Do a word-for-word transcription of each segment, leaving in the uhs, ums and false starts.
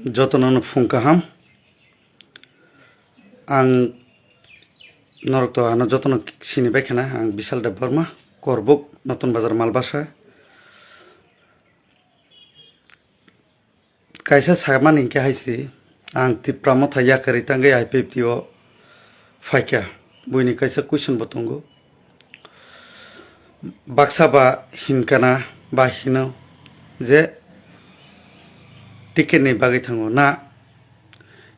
Jotono no phung kaham. Ang norok to ano jotono sini bai khana, ang Bishal Debbarma, Korbuk, Notun Bazar, Malbasa. Kaisa samani hinkhe hai se, ang Tipra Motha yakarwi tangwi I P F T o phaikha. Buini kaisa question bo tongo. Baksa ba hinkana ba hino je ticket ni bagwi thango na,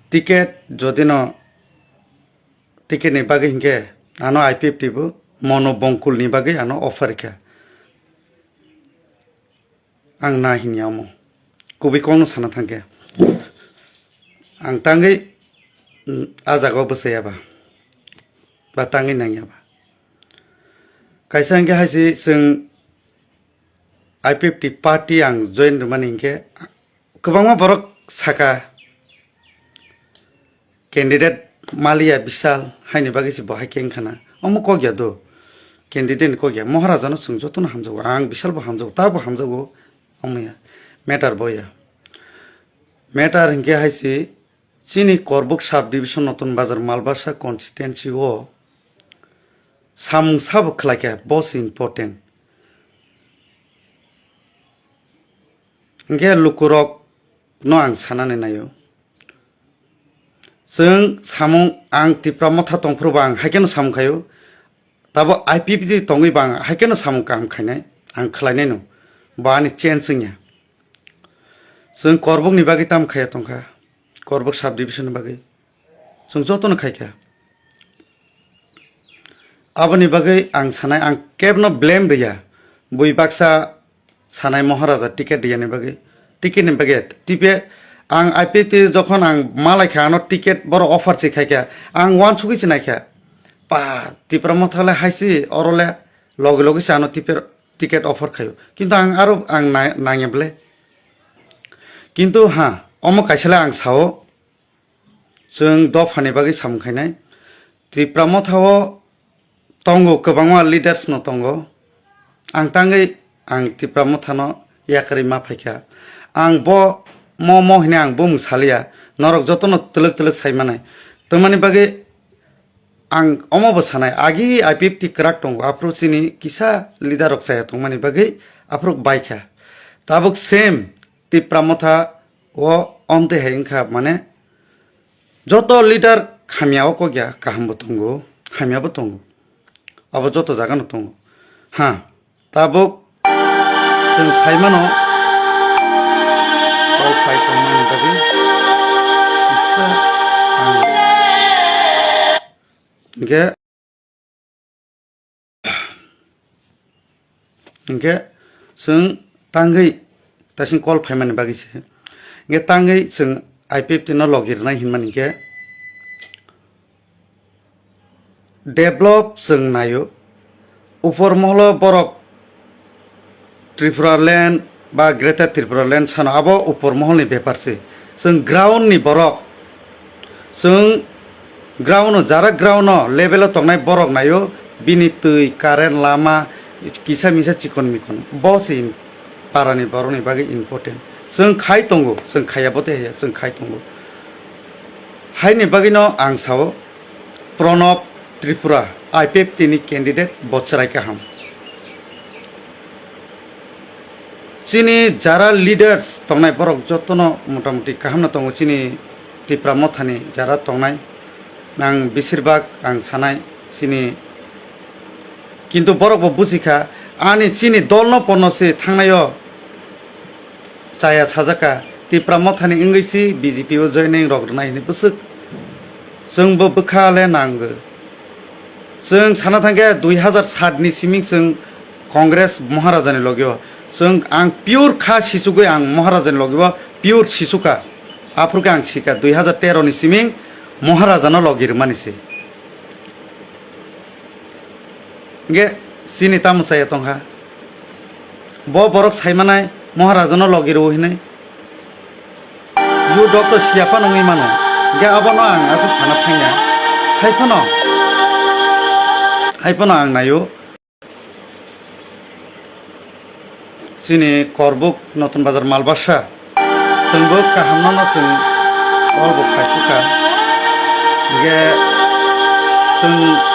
ticket jodi no ticket ni bagwi hinkhe ano I P F T bo mono bongkul ni bagwi ano offer kha. Ang na hinya omo. Kubui kokno sana thangkhe. Ang tangwi, mm, a jagao bwchaya ba. Ba tangwi nangya ba. Kaisa hinkhe hai se chwng I P F T party ang join rwmani hinkhe kwbangma borok saka, candidate maliya Bishal haini bagwi se bo hai khe wngkha na. Omo kok ya do. Candidate ni kok ya. Maharaja no chwng jotono hamjago. Ang Bishal bo hamjago. Ta bo hamjago. Omo ya. Matter bo ya. Matter hinkhe hai se chini Korbuk sub division Notun Bazar Malbasa constituency o samung sabo khlai kha. Bo se important. Hinkhe lukurok no ang sanani naio. Chwng samung ang Tipra Motha tongphuru bo ang hai kheno samung khaio. Tabo I P F T tongwi bo ang hai kheno samung kaham khainai. Ang khlainai no. Bo ani change wngya. Chwng Korbuk ni bagwi tam khaiya tongkha. Korbuk sub division ni bagwi. Chwng jotono khaikha. Aboni bagwi ang sanai, ang kebno blame riya. Bui baksa sanai Maharaja ticket riyani bagwi. Ticket ni bagwi. Tipe ang I P F T jokhon ang malaikha ano ticket borok offer se khaikha. Ang wansugwi se naikha. Pa, Tipra Motha le hai se oro le logi logi se ano tipe-, ticket offer khaio. Kintu ang aro ang nai-, nangya bwle. Kintu ha, omo kaisa le ang sao. Chwng dophani bagwi samung khainai. Tipra Motha o tongo, kwbangma leaders no tongo. Ang tangwi ang Tipra Motha no yakarwi ma phaikha. Ang bo mo mo hwnwi ang bumung saliya. Norok jotono twlwk twlwk sai manai. Twmani bagwi ang omo bo sanai, agi I P F T kwrak tongo, aphuru chini kisa leader rok chaya tongmani bagwi aphuru baikha. Tabuk same Tipra Motha o omtwi hai wngkha, mane, joto leader hamya o kok ya, kaham bo tongo, hamya bo tongo, abo joto jaga no tongo. Ha, tabuk chwng sai mano, o phai tongmani bagwi kisa ang hinkhe Hinkhe chwng tangwi taising call phaimani bagwi se. Hinkhe tangwi chwng I P F T no logi rwnai hinmani hinkhe develop chwng naio. Upor moholo borok Tripura land ba Greater Tripura land sano abo upor moholni bepar se. Chwng ground ni borok, chwng ground o, jara ground o level o tongnai borok naio, bini twi, current, lama, kisa misa chikon mikon. Bo se parani borokni bagwi important. Chwng khai tongo, chwng khaiya bo tei haiya, chwng khai tongo. Haini bagwino ang sao, Pranab Tripura, I P F T ni candidate bo chwrai kaham. Chini jara leaders tongnai borok jotono motamuti kaham no tongo, chini Tipra Mothani jara tongnai. Ang besirbak ang sanai chini, kintu borok bo buji kha, ani chini dol no pono se thangnai o chaya sajak kha, Tipra Mothani wngwi si B J P o joining rok rwnai hinwi bwswk. Chwng bo bwkha le nango. Chwng sana thangkhe dui hazar sat ni siming chwng Congress Maharajani logio. Chwng ang pure kha sichugwi ang Maharajani logio pure sichukha. Aphurkhe ang sikha dui hazar tero ni siming Maharajano logi rwmani se. Hinkhe chini tamo chaya tongkha. Bo borok saimanai Maharajano logi rwo hinwi. Yu doctor siya phano wngwi mano. Hinkhe abono ang aswk sana thangya. Hai phano, hai phano ang naio. Chini Korbuk Notun Bazar Malbasa. Chwngbo kahamno no chwng o bo khaisukha. Hingkhe chwng